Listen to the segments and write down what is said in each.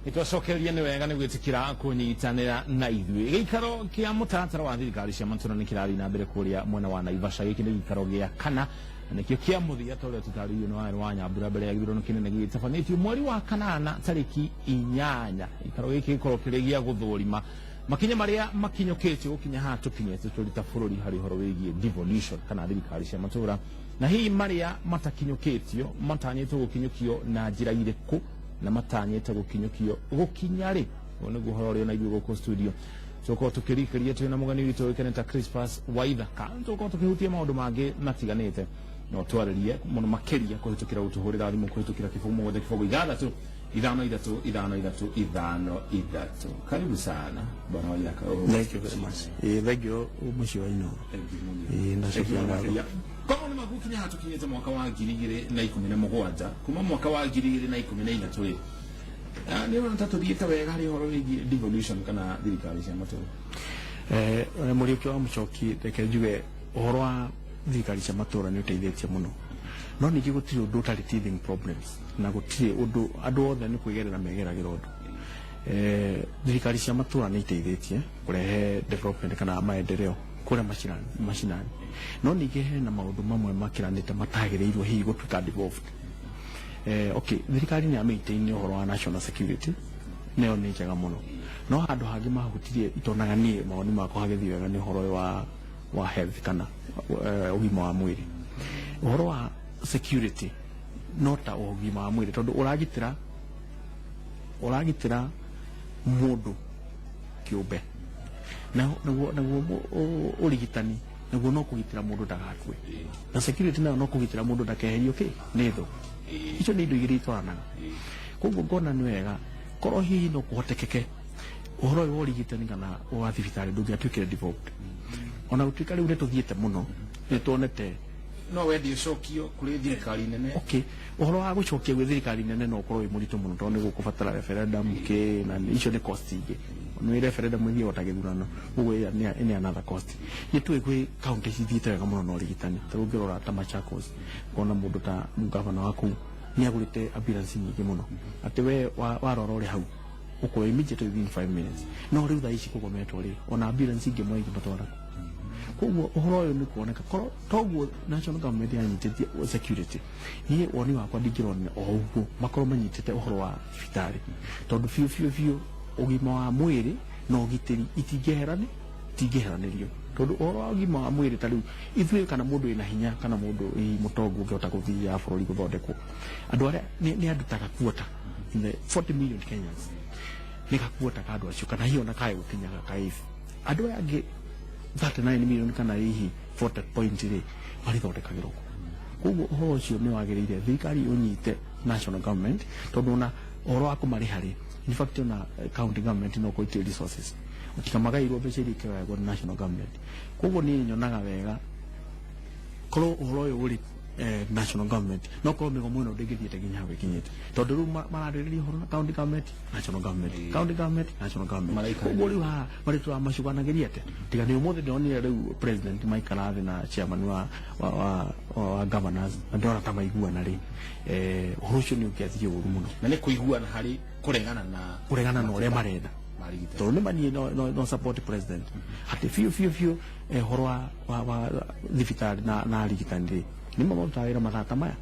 Nĩtwacokereria nĩ wega nĩ gwĩtĩkĩra kũnyitanĩra na ithuĩ. Gĩikaro kĩa mũtaratara wa thirikari cia matũra nĩ kĩrathiĩ na mbere kũrĩa mwena wa Naivasha. Gĩkĩ nĩ gĩikaro gĩa kana na nĩkĩo kĩa mũthia ta ũrĩa tũtarĩirio nĩ Warĩ wa Nyambura mbere ya gĩthurano kĩnene gĩgĩtabanĩtio mweri wa kanana tarĩki 8. Gĩikaro gĩkĩ gĩkorwo kĩrĩ gĩa gũthũrima makinya marĩa makinyũkĩtio gũkinya haha tũkinyĩte tũrĩ ta bũrũri harĩ ũhoro wĩgiĩ devolution kana thirikari cia matũra, na hihi marĩa matakinyũkĩtio matanyĩtwo gũkinyũkio na njĩra irĩkũ na matanyĩte gũkinyũkio gũkinya rĩ. Ũyũ nĩguo ũhoro ũrĩa na ithuĩ gũkũ studio tũkorwo tũkĩrikĩria twĩ na mũgeni witũ ũĩkaine ta Crispus Waithaka. Tũkorwo tũkĩhutia maũndũ mangĩ matiganĩte, no twarĩrie mũno makĩria kũhĩtũkĩra gũtũhũrĩra thimũ kũhĩtũkĩra 070 06 53 53 53. Karibu sana, Bwana Waithaka. Thank you very much. Thank you, mũciĩ wa Inooro. Ndacokia ngatho. Korwo nĩ magukinya haha tũkinyĩte mwaka wa 2017, kuma mwaka wa 2013 rĩ, nĩ ũrona ta tũthiĩte wega harĩ ũhoro wĩgiĩ devolution kana thirikari cia matũra? Mũriũki wa Mũcoki, reke njuge ũhoro wa thirikari cia matũra nĩ ũteithĩtie mũno, no ningĩ gũtirĩ ũndũ ũtarĩ teething problems, na gũtirĩ ũndũ andũ othe nĩ kwĩgerera megeragĩra ũndũ. Thirikari cia matũra nĩ iteithĩtie kũrehe development kana maendeleo kũrĩa macinani, no ningĩ hena maũndũ mamwe makĩranĩte matagĩrĩirwo hihi gũtuĩka devolved. Okay, thirikari nĩ ya maintain ũhoro wa national security, nayo nĩ njega mũno, no handũ hangĩ mahutirie itonaga niĩ mawoni makwa hagĩthiĩ wega nĩ ũhoro ũyũ wa health kana ũgima wa mwĩrĩ. Ũhoro wa security no ta ũgima wa mwĩrĩ, tondũ ũragitĩra mũndũ kĩũmbe, na naguo ũrigitani naguo no kũgitĩra mũndũ ndagakue, na security nayo no kũgitĩra mũndũ ndakeherio kĩ nĩ thũ. Icio nĩ indo igĩrĩ itwaranaga. Koguo ngona nĩ wega korwo hihi no kũhotekeke ũhoro ũyũ wa ũrigitani kana wa thibitarĩ ndũngĩatuĩkire devolved, ona gũtuĩka rĩu nĩ tũthiĩte mũno, nĩ tuonete. No wende ũcokio kũrĩ thirikari nene? Okay, ũhoro wa gũcokia gwĩ thirikari nene no ũkorwo wĩ mũritũ mũno, tondũ nĩ gũkũbatara referendum kĩ, na icio nĩ cost ingĩ. Nĩ referendum ĩthiaga ta gĩthurano, ũguo ĩyo nĩ another cost. Nĩ tũĩ gwĩ county cithiĩte wega mũno na ũrigitani. Ta rĩu ũngĩrora ta Machakos, ũkona mũndũ ta gavana wa kũu nĩ agũrĩte ambulance nyingĩ mũno, atĩ we warora ũrĩ hau ũkũoya immediately within 5 minutes. No rĩu thaa ici kũgometwo rĩ, ona ambulance ingĩ ingĩmatwara. Koguo ũhoro ũyũ nĩ kuoneka korwo toguo national government yanyitĩtie security, niĩ woni wakwa ndingĩronire o ũguo makorwo manyitĩte ũhoro wa thibitarĩ, tondũ biũ biũ biũ ũgima wa mwĩrĩ na ũgitĩri itingĩheranĩrio, tondũ ũhoro wa ũgima wa mwĩrĩ, ta rĩu ithuĩ kana mũndũ wĩna hinya kana mũndũ hihi mũtongu ũngĩhota gũthiĩ bũrũri gũthondekwo, andũ arĩa nĩ andũ ta gakuota in the 40 million Kenyans, nĩ gakuota ka andũ acio, kana hihi ona kae gũkinya gaka ibi andũ aya angĩ 39 million kana hihi 40 point rĩ marĩthondekagĩrwo kũ. Koguo ũhoro ũcio nĩ wagĩrĩire thirikari ũnyite national government, tondũ ona ũhoro wa kũmarĩha rĩ, in fact ona county government no korwo itirĩ resources, tiga magairwo mbeca iria ikĩgayagwo nĩ national government. Koguo niĩ nyonaga wega korwo ũhoro ũyũ ũrĩ national government, no korwo mĩgomo ĩno ndĩngĩthiĩte nginya hau ĩkinyĩte, tondũ rĩu mararĩrĩria ũhoro na county government, national government, county government, national government. Maraikara. Koguo rĩu haha marĩtũra macuganagĩria atĩa, tiga nĩ ũmũthĩ ndĩronire rĩu president maikara thĩ na chairman wa governors, na ndĩrona ta maiguana rĩ, ũhoro ũcio nĩ ũngĩathiĩ ũru mũno. Na nĩ kũiguana harĩ kũregana na kũregana na ũrĩa marenda. Marigitani. Tondũ nĩ maniĩ no support president atĩ biũ biũ biũ, ũhoro wa thibitarĩ na arigitani rĩ, nĩ marutaga wĩra mathaa ta maya,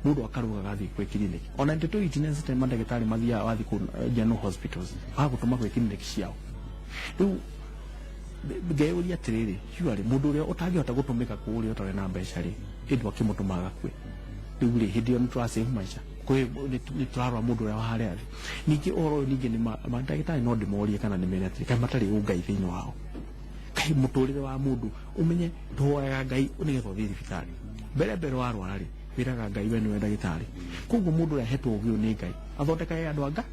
mũndũ akaruga agathiĩ kwĩ clinic. Ona nĩ tũĩ itinence mandagĩtarĩ mathiaga wathiĩ kũu general hospitals magũtũma gwĩ clinic ciao. Rĩu ngeyũria atĩrĩrĩ, surely mũndũ ũrĩa ũtangĩhota gũtũmĩka kũrĩa ũtarĩ na mbeca rĩ, ĩndũ akĩmũtũma agakue rĩu rĩ, hĩndĩ ĩyo nĩ tũra save maica, kwĩ nĩ tũrarora mũndũ ũrĩa wa harĩa thĩ. Ningĩ ũhoro ũyũ ningĩ nĩ mandagĩtarĩ no ndĩmorie kana nĩ mere atĩrĩ, kaĩ matarĩ ũngai thĩinĩ wao? Kaĩ mũtũrĩre wa mũndũ ũmenye tũhoyaga Ngai nĩgetha ũthiĩ thibitarĩ mbere mbere warwara rĩ, wĩraga Ngai we nĩwe ndagĩtarĩ. Koguo mũndũ ũrĩa ahetwo ũgĩ ũyũ nĩ Ngai athondekage andũ anga,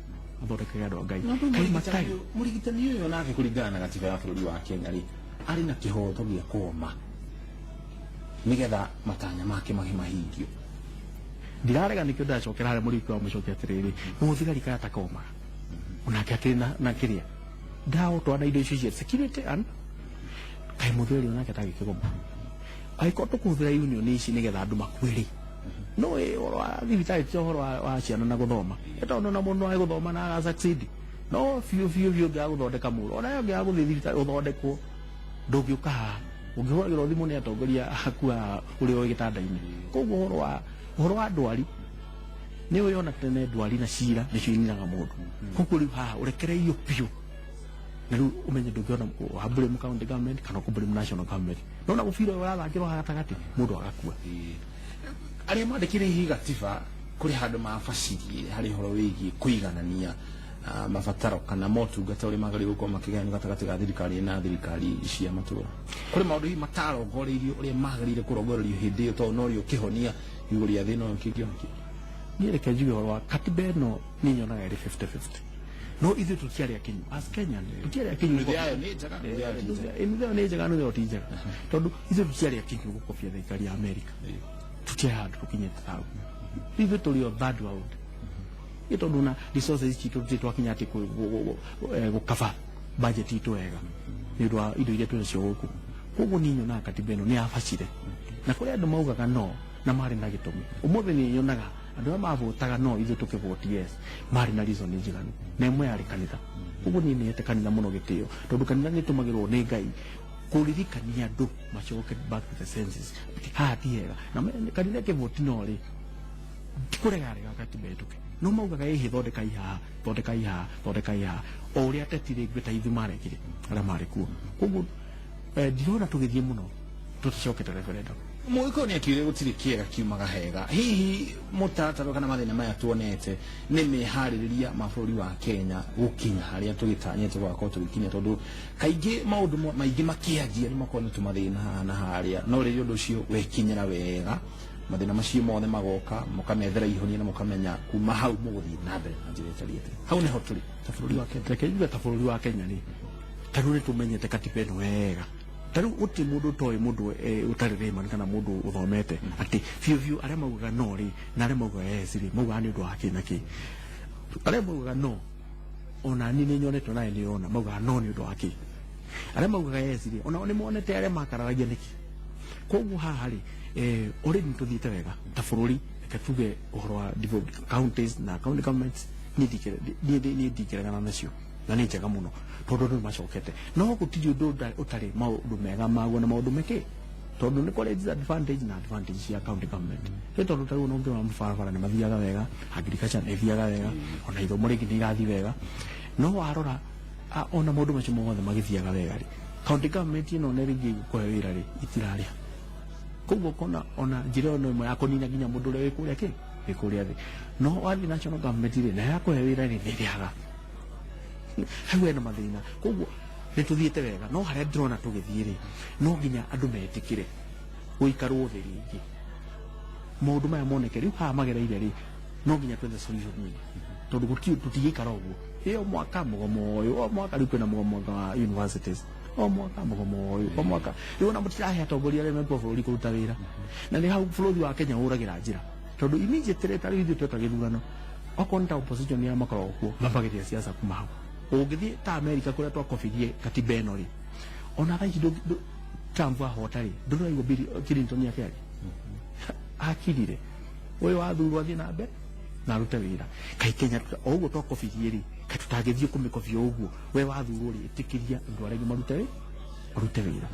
athondekage andũ a Ngai, kaĩ matarĩ? Mũrigitani ũyũ nake, kũringana na gatiba ya bũrũri wa Kenya rĩ, arĩ na kĩhoto gĩa kũgoma nĩgetha matanya make mahe mahingio. Ndirarega, nĩkĩo ndacokera harĩa mũriki wa mũcoki atĩrĩrĩ, mũthigari kaya takomaga onake akĩrĩ na kĩrĩa ndaotwa na indo icio cia security and kaĩ mũthigari onake tagĩkĩgoma, angĩkorwo tũkũhũthĩra union ici nĩgetha andũ makue rĩ. No ũhoro wa thibitarĩ ti ũhoro wa ciana na gũthoma, tondũ na mũndũ no agũthoma na aga succeed, no biũ biũ biũ ũngĩaga gũthondeka mũndũ, ona ũngĩaga gũthiĩ thibitarĩ ũthondekwo, ndũngĩũka haha ũngĩhũragĩrwo thimũ nĩ atongoria aku haha ũrĩa wĩ gĩtanda-inĩ. Koguo ũhoro wa ndwari nĩ ũĩ ona tene ndwari na cira nĩcio ininaga mũndũ. Koguo rĩu haha ũrekereirio biũ, na rĩu ũmenye ndũngĩona wa blame county government kana ũkũ blame national government, no na mũbira ũyũ ũrathakĩrwo haha gatagatĩ, mũndũ agakua. Arĩa mandĩkire hihi gatiba kũrĩ handũ mabacirie harĩ ũhoro wĩgiĩ kũiganania mabataro kana motungata ũrĩa magĩrĩirwo gũkorwo makĩgayanio gatagatĩ ga thirikari na thirikari cia matũra? Kũrĩ maũndũ hihi matarongoreirio ũrĩa magĩrĩire kũrongorerio hĩndĩ ĩyo, tondũ norio kĩhonia igũrũ rĩa thĩna ũyũ kĩngĩonekire? Niĩ reke njuge ũhoro wa katiba ĩno, niĩ nyonaga ĩrĩ 50-50, no ithuĩ tũtiarĩ akinyu as Kenyan, tũtiarĩ akinyu. Nuthu yayo nĩ njega, nuthu yayo ti njega. Nuthu yayo nĩ njega, nuthu yayo ti njega, tondũ ithuĩ tũtiarĩ akinyu gũkobia thirikari ya Amerika. Tũtiarĩ handũ tũkinyĩte hau. Ithuĩ tũrĩ o third world, nĩ tondũ na resources citũ tũtirĩ twakinya atĩ gũkaba budget itũ wega nĩ ũndũ wa indo iria twĩnacio gũkũ. Koguo niĩ nyonaga katiba ĩno nĩ yabacire, na kũrĩ andũ maugaga no na marĩ na gĩtũmi. Ũmũthĩ nĩ nyonaga andũ arĩa mavotaga no, ithuĩ tũkĩvoti yes, marĩ na reason njiganu, na ĩmwe yarĩ kanitha. Koguo niĩ nĩhete kanitha mũno gĩtĩo, tondũ kanitha nĩ ĩtũmagĩrwo nĩ Ngai kũririkania andũ macoke back to the senses, haha ti hega. Na kanitha ĩkĩvoti no rĩ, tikũrega rega katiba ĩtũke, no maugaga ĩhĩ, thondekai haha, thondekai haha, thondekai haha, o ũrĩa ateti rĩngĩ ta ithuĩ marekire arĩa marĩ kuo. Koguo ndirona tũgĩthiĩ mũno tũtacokete referendum. Mũgĩkũyũ nĩ akiugire gũtirĩ kĩega kiumaga hega. Hihi mũtaratara kana mathĩna maya tuonete nĩ meharĩrĩria ma bũrũri wa Kenya gũkinya harĩa tũgĩtanyĩte gũgakorwo tũgĩkinya? Tondũ kaingĩ maũndũ maingĩ makĩanjia nĩ makorwo nĩ tũmathĩna haha na harĩa, no rĩrĩa ũndũ ũcio wekinyĩra wega, mathĩna macio mothe magoka, mũkamethera ihonia na mũkamenya kuma hau mũgũthiĩ na mbere na njĩra ĩtariĩ atĩa. Hau nĩho tũrĩ ta bũrũri wa Kenya? Reke njuge ta bũrũri wa Kenya rĩ, ta rĩu nĩ tũmenyete katiba ĩno wega. Ta rĩu gũtirĩ mũndũ ũtoĩ, mũndũ ũtarĩ layman kana mũndũ ũthomete, atĩ biũ biũ arĩa maugaga no rĩ na arĩa maugaga yes rĩ, maugaga nĩ ũndũ wa kĩ na kĩ. Arĩa maugaga no, ona niĩ nĩ nyonete, onawe nĩ ũrona, maugaga no nĩ ũndũ wa kĩ. Arĩa maugaga yes rĩ, onao nĩ monete arĩa makararagia nĩkĩ. Koguo haha rĩ, already nĩ tũthiĩte wega ta bũrũri. Reke tuge ũhoro wa devolved counties na county governments, niĩ ndingĩregana nacio, na nĩ njega mũno tondũ andũ nĩ macokete. No gũtirĩ ũndũ ũtarĩ maũndũ mega maguo na maũndũ mekĩ, tondũ nĩ kũrĩ disadvantage na advantage cia county government. Nĩ tondũ ta rĩu ona ũngĩrora mabarabara nĩ mathiaga wega, agriculture nĩ ĩthiaga wega, ona ithomo rĩngĩ nĩ irathiĩ wega. No warora ona maũndũ macio mothe magĩthiaga wega rĩ, county government ĩno nĩ rĩngĩ ĩgũkũhe wĩra rĩ, itirarĩha. Koguo ũkona ona njĩra ĩyo no ĩmwe ya kũnina nginya mũndũ ũrĩa wĩ kũrĩa kĩ wĩ kũrĩa thĩ. No wathiĩ national government rĩ, nayo yakũhe wĩra rĩ, nĩ ĩrĩhaga. Hau hena mathĩna. Koguo nĩ tũthiĩte wega, no harĩa ndĩrona tũgĩthiĩ rĩ, no nginya andũ metĩkĩre gũikarwo thĩ rĩngĩ, maũndũ maya moneke rĩu haha magereire rĩ, no nginya twethe solution nyingĩ, tondũ gũtirĩ tũtingĩikara ũguo ĩ o mwaka mũgomo ũyũ, o mwaka rĩu kwĩna mũgomo wa universities, o mwaka mũgomo ũyũ, o mwaka rĩu ona mũtirahe atongoria arĩa mekuo bũrũri kũruta wĩra. Na nĩ hau bũrũri wa Kenya ũragĩra njĩra, tondũ immediately ta rĩu ithuĩ tweka gĩthurano, okorwo nĩ ta opposition ya makoragwo kuo, mambagĩria siasa kuma hau. Ũngĩthiĩ ta America kũrĩa twakobirie katiba ĩno rĩ, ona thaa ici Trump ahota rĩ, ndũraigua Bill Clinton akĩaria, akirire ũyũ wathurwo athiĩ na mbere na arute wĩra. Kai Kenya o ũguo twakobirie rĩ, kaĩ tũtangĩthiĩ kũmĩkobia ũguo? We wathurwo rĩ, ĩtĩkĩria andũ arĩa angĩ marute wĩra.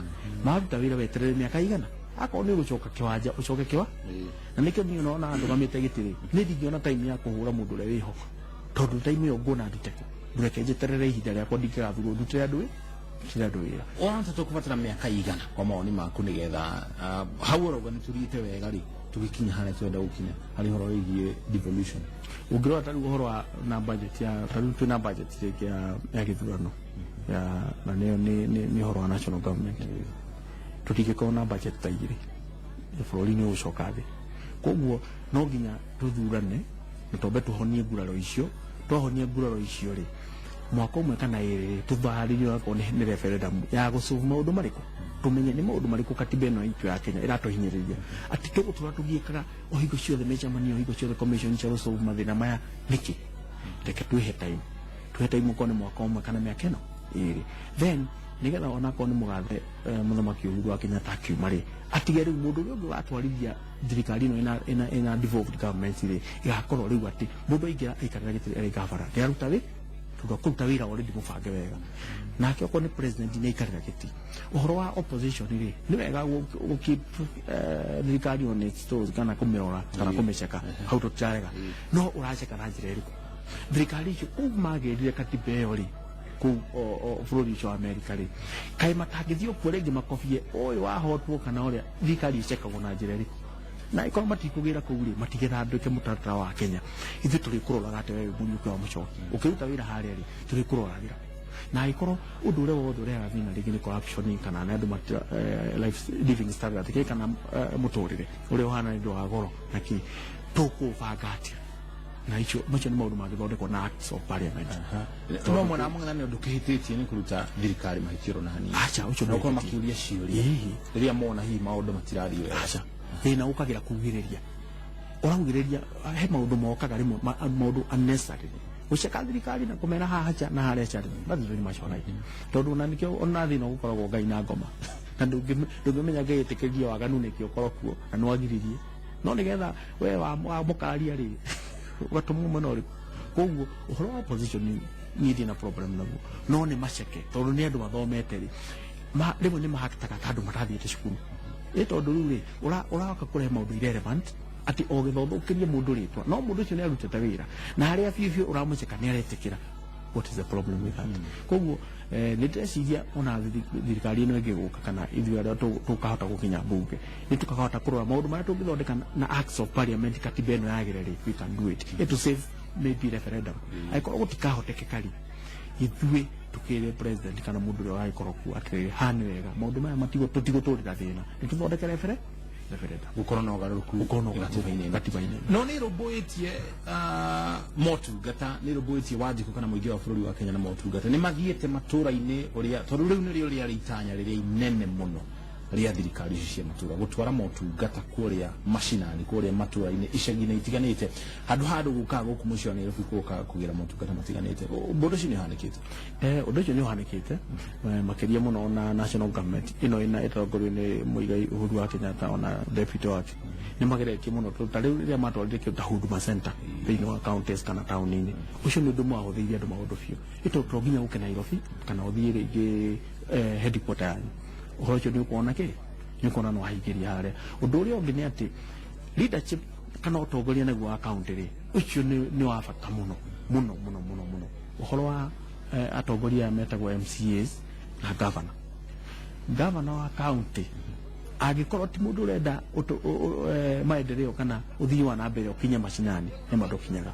Maruta wĩra, weterere mĩaka igana, akorwo nĩ ũgũcoka kĩwanja, ũcoke kĩwa. Na nĩkĩo niĩ ũrona ndũgamĩte gĩtĩ rĩ, niĩ ndingĩona time ya kũhũra mũndũ ũrĩa wĩho, tondũ time ĩyo nguona ndute kũ? Ndũreke njeterere ihinda rĩakwa, ndingĩgathurwo, ndutĩre andũ ndutĩre andũ wĩra. Ũrona ta tũkũbatara mĩaka igana kwa mawoni maku nĩgetha hau ũrauga nĩ tũthiĩte wega rĩ, tũgĩkinya harĩa tũrenda gũkinya harĩ ũhoro wĩgiĩ devolution? Ũngĩrora ta rĩu ũhoro wa na budget ya ta rĩu twĩna budget rĩngĩ ya gĩthurano ya na nĩyo nĩ ũhoro wa national government, tũtingĩkorwo na budget ta igĩrĩ, bũrũri nĩ ũgũcoka thĩ. Koguo no nginya tũthurane na twambe tũhonie nguraro icio. Twahonia nguraro icio rĩ, mwaka ũmwe kana ĩrĩ rĩ, tũtharĩrie onakorwo nĩ referendum ya gũsolve maũndũ marĩkũ, tũmenye nĩ maũndũ marĩkũ katiba ĩno itũ ya Kenya ĩratũhinyĩrĩria, atĩ tũgũtũra tũgiĩkaga o hingo ciothe mĩcemanio, hingo ciothe commission cia gũsolve mathĩna maya nĩkĩ. Reke twĩhe time, twĩhe time, okorwo nĩ mwaka ũmwe kana mĩaka ĩno ĩrĩ, then nĩgetha onakorwo nĩ mũgathe mũthamaki Uhuru wa Kenyatta akiuma rĩ, atige rĩu mũndũ ũrĩa ũngĩ watwarithia. Thirikari ĩno ĩna devolved government rĩ, ĩgakorwo rĩu atĩ mũndũ aingĩra aikarĩra gĩtĩ arĩ gavana, nĩaruta wĩ tondũ akũruta wĩra already mũbange wega. Nake okorwo nĩ president, nĩ aikarĩra gĩtĩ. Ũhoro wa opposition rĩ, nĩ wega gũ keep thirikari on its toes, kana kũmĩrora kana kũmĩceka hau, tũtirarega. No ũraceka na njĩra ĩrĩkũ? Thirikari icio kũu magĩrire katiba ĩyo rĩ, kũu bũrũri ũcio wa Amerika rĩ, kaĩ matangĩthiĩ kuo rĩngĩ makobie ũyũ wahotwo, kana ũrĩa thirikari ĩcekagwo na njĩra ĩrĩkũ? Na ĩkorwo matikũgĩra kũu rĩ, matigethambĩke mũtaratara wa Kenya. Ithuĩ tũrĩkũroraga atĩ wewe Mũriũki wa Mũchoki ũkĩruta wĩra harĩa rĩ, tũrĩkũroragĩra. Na angĩkorwo ũndũ ũrĩa wothe ũrehaga thĩna rĩngĩ nĩ corruption, kana nĩ andũ matira life living standard kĩ, kana mũtũrĩre ũrĩa ũhana nĩ ũndũ wa goro na kĩ, tũkũbanga atĩa? Na icio, macio nĩ maũndũ mangĩthondekwo na acts of parliament. No mwena wa mũng'ethanĩro ndũkĩhĩtĩtie nĩ kũruta thirikari mahĩtio na hanini? Aca, ũcio na gũkorwo ndũhĩtĩtie. Makĩũria ciũria rĩrĩa mona hihi maũndũ matirathiĩ wega. Aca, thĩna ũkagĩra kugĩrĩria, ũraugĩrĩria he maũndũ mokaga rĩmwe maũndũ unnecessary gũceka thirikari na kũmera haha cha na harĩa cha. That's very much alright, tondũ ona nĩkĩo ona thĩna ũgũkoragwo Ngai na ngoma, na ndũngĩmenya Ngai ĩtĩkĩrie waganu nĩkĩo ũkorwo kuo na nĩwagiririe, no nĩgetha we wa mũkaria rĩ, ũgatũmwo mwena ũrĩkũ. Koguo ũhoro wa opposition niĩ ndirĩ na problem naguo, no nĩ maceke tondũ nĩ andũ mathomete rĩ, rĩmwe nĩ mahakitaga ta andũ matathiĩte cukuru ĩ, tondũ rĩu rĩ, ũroka kũrehe maũndũ irrelevant atĩ o gĩthondũkĩrie mũndũ rĩtwa, no mũndũ ũcio nĩ arutĩte wĩra na harĩa biũ biũ ũramũceka nĩ aretĩkĩra. What is the problem with that? Koguo nĩ ndĩreciria ona thirikari ĩno ĩngĩgũka, kana ithuĩ arĩa tũkahota gũkinya mbunge, nĩ tũkahota kũrora maũndũ marĩa tũngĩthondeka na acts of parliament, katiba ĩno yagĩre rĩ, we can do it. It to save maybe referendum. Angĩkorwo gũtikahotekeka rĩ, ithuĩ tukĩre president kana mũndũ ũrĩa ũragĩkorwo kuo atĩrĩrĩ, haha nĩ wega, maũndũ maya matigũ tũtigũtũrĩra thĩna, nĩ tũthondeke referendum. Gũkorwo na ũgarũrũku gũkorwo na ũgarũrũku gatiba-inĩ ĩno. Gatiba-inĩ. No nä rũmbũĩtie motungata, nä rũmbũĩtie Wanjikũ kana mũingĩ wa bũrũri wa Kenya na motungata nĩ mathiĩte matũra-inĩ ũrĩa, tondũ rĩu nĩrĩo rĩarĩ itanya rĩrĩa inene mũno rĩa thirikari ici cia matũra, gũtwara motungata kũrĩa macinani, kũrĩa matũra-inĩ, icagi-inĩ itiganĩte, handũ ha andũ gũkaga gũkũ mũciĩ wa Nairobi gũka kũgĩra motungata matiganĩte. Ũndũ ũcio nĩ ũhanĩkĩte? Ũndũ ũcio nĩ ũhanĩkĩte, makĩria mũno na national government ĩno ĩna ĩtongorio nĩ Mũigai Uhuru wa Kenyatta, ona deputy wake nĩ mageretie mũno, tondũ ta rĩu rĩrĩa matwarire kĩndũ ta Huduma Center thĩinĩ wa counties kana taũni-inĩ, ũcio nĩ ũndũ mwahũthĩirie andũ maũndũ biũ. Ĩtondũ to nginya ũke Nairobi kana ũthiĩ rĩngĩ headquarter yanyu, ũhoro ũcio nĩ ũkuona kĩ, nĩ ũkuona nĩ wahingĩria harĩa. Ũndũ ũrĩa ũngĩ nĩ atĩ leadership kana ũtongoria naguo wa county rĩ, ũcio nĩ wa bata mũno mũno mũno mũno mũno. Ũhoro wa atongoria aya metagwo MCAs na governor, governor wa county angĩkorwo ti mũndũ ũrenda maendeleo kana ũthii wa na mbere ũkinye macinani, nĩ ma ndũkinyaga.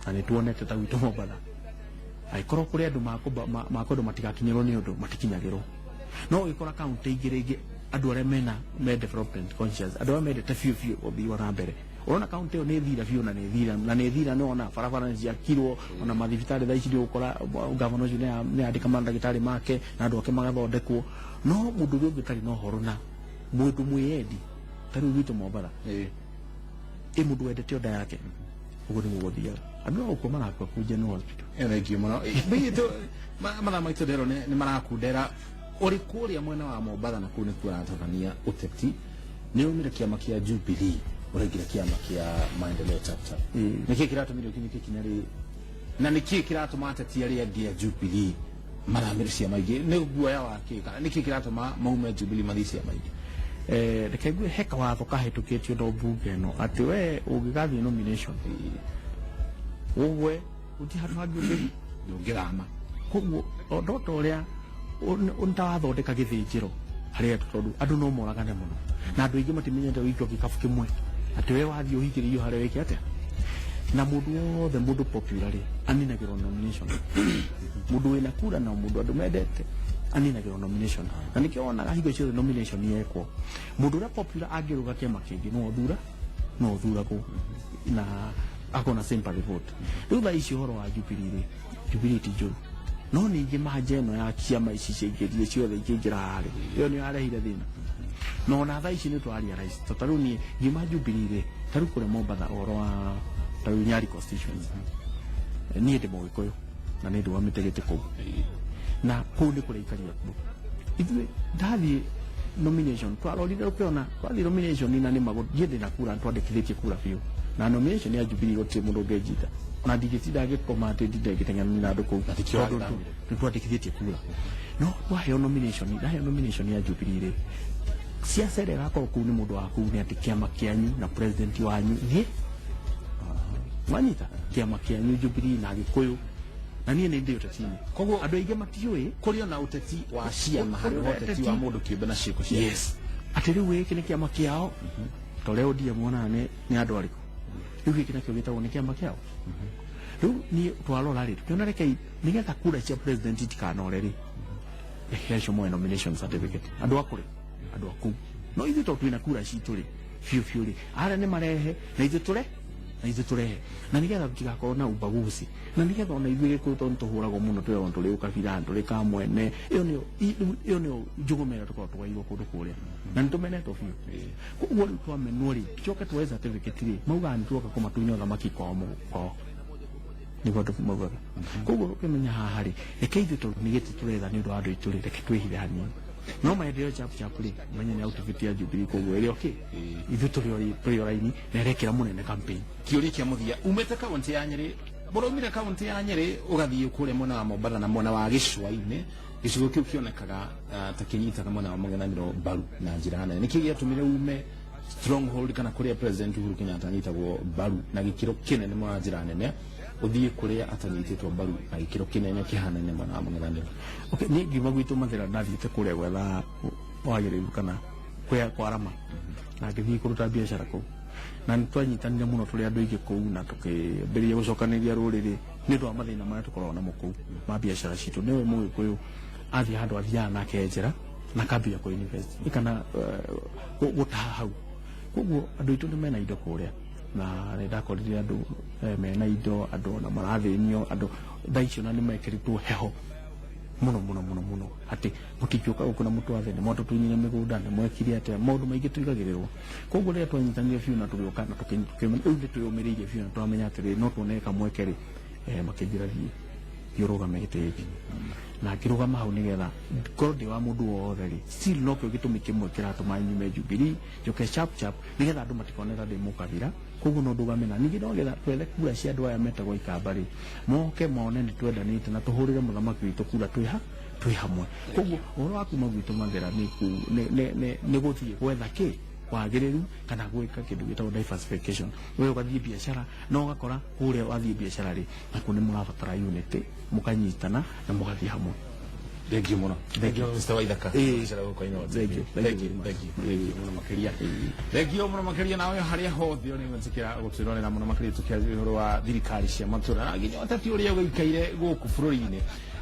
Na nĩ tuonete ta gwitũ Mombatha, angĩkorwo kũrĩ andũ makwendwo matigakinyĩrwo nĩ ũndũ, matikinyagĩrwo. No ũgĩkora kaunti ingĩ rĩngĩ andũ arĩa mena me development conscious, andũ arĩa mendete biũ biũ ũthii wa na mbere, ũrona kaunti ĩyo nĩ thira biũ, na nĩ thira, na nĩ thira. Nĩ wona barabara nĩ ciakirwo, ona mathibitarĩ thaa ici nĩ ũgũkora gavana ũcio nĩ andĩka mandagĩtarĩ make na andũ ake magathondekwo. No mũndũ ũrĩa ũngĩ ũtarĩ na ũhoro na mũndũ mwĩyendi, ta rĩu gwitũ Mombatha, ĩ mũndũ wendete onda yake, ũguo nĩguo gũthiaga, andũ no gũkua marakua kuu General Hospital. Thank you mũno. Bĩitũ mathaa maitũ ndero nĩ marakundera. Ũrĩ kũrĩa mwena wa Mombatha na kũu nĩkuo ũratabania ũteti, nĩ umire kĩama kĩa Jubilee ũraingĩra kĩama kĩa Maendeleo Chapter. Nĩkĩ kĩratũmire ũkinyũkie kinya rĩ, na nĩkĩ kĩratũma ateti arĩa angĩ a Jubilee mathamĩre ciama ingĩ? Nĩ guoya wa kĩ, kana nĩkĩ kĩratũma maume Jubilee mathiĩ ciama ingĩ? Reke ngue he kawatho kahĩtũkĩtio no mbunge ĩno atĩ we ũngĩgathiĩ nomination ũgwe, gũtirĩ handũ hangĩ ũngĩthiĩ. Ndũngĩthama. Koguo no ta ũrĩa nĩtawathondeka gĩthĩnjĩro harĩ andũ, tondũ andũ no moragane mũno na andũ aingĩ matimenyete gũikio gĩkabu kĩmwe, atĩ we wathiĩ ũhingĩrĩirio harĩa wĩke atĩa. Na mũndũ wothe, mũndũ popular rĩ, aninagĩrwo nomination. Mũndũ wĩna kura na mũndũ andũ mendete aninagĩrwo nomination, na nĩkĩo wonaga hingo ciothe nomination yekwo, mũndũ ũrĩa popular angĩrũga kĩama kĩngĩ no ũthura, no ũthuragwo na akona sympathy vote. Rĩu thaa ici ũhoro wa Jubilee rĩ, Jubilee ti njũru, no ningĩ manja ĩno ya ciama ici ciaingĩrire ciothe ikĩingĩra haha rĩ, ĩyo nĩyo yarehire thĩna. Na ona thaa ici nĩ twa realize to ta rĩu niĩ ngiuma Jubilee rĩ, ta rĩu kũrĩa Mombatha, ũhoro wa ta rĩu Nyali constituency, niĩ ndĩ Mũgĩkũyũ na nĩ ndũgamĩte gĩtĩ kũu, na kũu nĩ kũrĩa ikaria kuo ithuĩ ndathiĩ. Nomination twarorire ũkĩona twathiĩ nomination na nĩ magũ niĩ ndĩna kura, twandĩkithĩtie kura biũ na nomination ya Jubilee gũtirĩ mũndũ ũngĩnjita ona ndingĩtinda ngĩkoma atĩ ndinde ngĩteng'erania na andũ kũu. Na tikĩo tondũ wagĩthamire. Nĩ twandĩkithĩtie kura, no twaheo nomination, ndaheo nomination ya Jubilee rĩ, siasa ĩrĩa ĩgakorwo kũu nĩ mũndũ wa kũu, nĩ atĩ kĩama kĩanyu na president wanyu nĩ wanyita kĩama kĩanyu Jubilee na Gĩkũyũ, na niĩ nĩ ndĩ ũteti-inĩ. Koguo andũ aingĩ matiũĩ. Kũrĩ ona ũteti wa ciama handũ ha ũteti wa mũndũ kĩũmbe na ciĩko ciake. Yes, atĩ rĩu gĩkĩ nĩ kĩama kĩao, ta ũrĩa ODM wonaga nĩ andũ arĩkũ, rĩu gĩkĩ nakĩo gĩtagwo nĩ kĩama kĩao. Rĩu niĩ twarora rĩ, tũkĩona rekei nĩgetha kura cia president itikanore rĩ, reke acio moe nomination certificate, andũ akũrĩ andũ a kũu, no ithuĩ tondũ twĩna kura citũ rĩ biũ biũ rĩ, arĩa nĩ marehe na ithuĩ tũre na ithuĩ tũrehe, na nĩgetha tũtigakorwo na ubaguzi, na nĩgetha ona ithuĩ Gĩkũyũ, tondũ tũhũragwo mũno, twĩragwo tũrĩ ũkabira, tũrĩ kamwene. Ĩyo nĩyo rĩu ĩyo nĩyo njũgũma ĩrĩa tũkoragwo tũgairwo kũndũ kũrĩa na nĩ tũmenetwo biũ. Koguo rĩu twamenwo rĩ, tũcoke tuoe certificate rĩ, maugaga nĩ tuoka kũmatunya ũthamaki kwao kwao, nĩguo andũ maugaga. Koguo ũkĩmenya haha rĩ, reke ithuĩ tondũ nĩ gĩtĩ tũretha nĩ ũndũ wa andũ aitũ rĩ, reke twĩhithe hanini, no maendeleo chap chap rĩ, menye nĩ outfit ya Jubilee. Koguo ĩrĩ okay, ithuĩ tũrĩ o raini na ĩrekĩra mũnene campaign. Kĩũria kĩa mũthia, umĩte kaunti ya Nyĩrĩ, mũraumire kaunti ya Nyĩrĩ ũgathiĩ kũrĩa mwena wa Mombatha na mwena wa gĩcũa-inĩ, gĩcigo kĩu kĩonekaga ta kĩnyitaga mwena wa mũng'ethanĩro mbaru na njĩra nene. Nĩkĩ gĩatũmire ume stronghold kana kũrĩa President Uhuru Kenyatta anyitagwo mbaru na gĩkĩro kĩnene mũno na njĩra nene, ũthiĩ kũrĩa atanyitĩtwo mbaru na gĩkĩro kĩnene kĩhanaine mwena wa mũng'ethanĩro? Okay, niĩ ngiuma gwitũ Mathĩra, ndathiĩte kũrĩa gwetha wagĩrĩru kana kwĩa kwarama, na ngĩthiĩ kũruta biacara kũu, na nĩ twanyitanire mũno tũrĩ andũ aingĩ kũu na tũkĩambĩrĩria gũcokanĩria rũrĩrĩ nĩ ũndũ wa mathĩna marĩa tũkoragwo namo kũu ma biacara citũ. Nĩwe Mũgĩkũyũ athiĩ handũ athiaga na akenjera na akambia kũ invest kana gũtaha hau. Koguo andũ aitũ nĩ mena indo kũrĩa, na nĩ ndakorire andũ mena indo, andũ ona marathĩnio, andũ thaa icio na nĩ mekĩrĩtwo heho muno muno muno muno atĩ mũtingĩũka gũkũ na mũtwathe, nĩ mwatũtunyire mĩgũnda, nĩ mwekire atĩa, maũndũ maingĩ tuigagĩrĩrwo. Koguo rĩrĩa twanyitanire biũ na tũgĩũka na rĩu nĩ twĩyũmĩrĩirie biũ na twamenya atĩrĩ, no tuone kamweke rĩ, makĩnjĩra thiĩ thiĩ ũrũgame gĩtĩ gĩkĩ, na ngĩrũgama hau nĩgetha ngorwo ndĩ wa mũndũ wothe rĩ, still nokĩo gĩtũmi kĩmwe kĩratũma nyume Jubilee njoke chap chap, nĩgetha andũ matikone ta ndĩ mũkabira. Koguo no ndũgame na ningĩ no getha twethe kura cia andũ aya metagwo Ikamba rĩ, moke mone nĩ twendanĩte na tũhũrĩre mũthamaki witũ kura twĩ ha twĩ hamwe. Koguo ũhoro wa kuma gwitũ Mathĩra nĩ gũthiĩ gwetha kĩ wagĩrĩru kana gwĩka kĩndũ gĩtagwo diversification. We ũgathiĩ biacara na ũgakora kũrĩa wathiĩ biacara rĩ, nakuo nĩ mũrabatara unity, mũkanyitana na mũgathiĩ hamwe. Thank you muno. Thank you, Mr. Waithaka. Ĩĩ. Gũcera gũkũ Inooro Thank TV. you. Thank you very much. Thank you. Thank you muno makĩria. Thank you muno makĩria nawe harĩa hothe ũrĩ gwĩtĩkĩra gũtwĩrorera, mũno makĩria tũkĩaria ũhoro wa thirikari cia matũra na nginya ũteti ũrĩa ũgĩikaire gũkũ bũrũri-inĩ.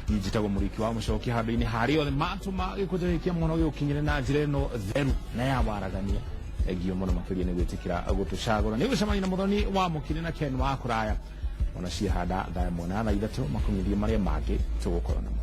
Niĩ njĩtagwo Mũrĩki wa Mũcoki, handũ-inĩ harĩa othe matũma gĩkũnjo gĩkĩ kĩa mũno gĩgũkinyĩre na njĩra ĩno theru na ya waragania. Thank you mũno makĩria nĩ gwĩtĩkĩra gũtũcagũra. Nĩ gũcemania na Mũthoni wa Mũkire na Ken wa Kũraya ona ciahanda thaa 1 na thaa 3 makunyithie marĩa mangĩ tũgũkorwo namo.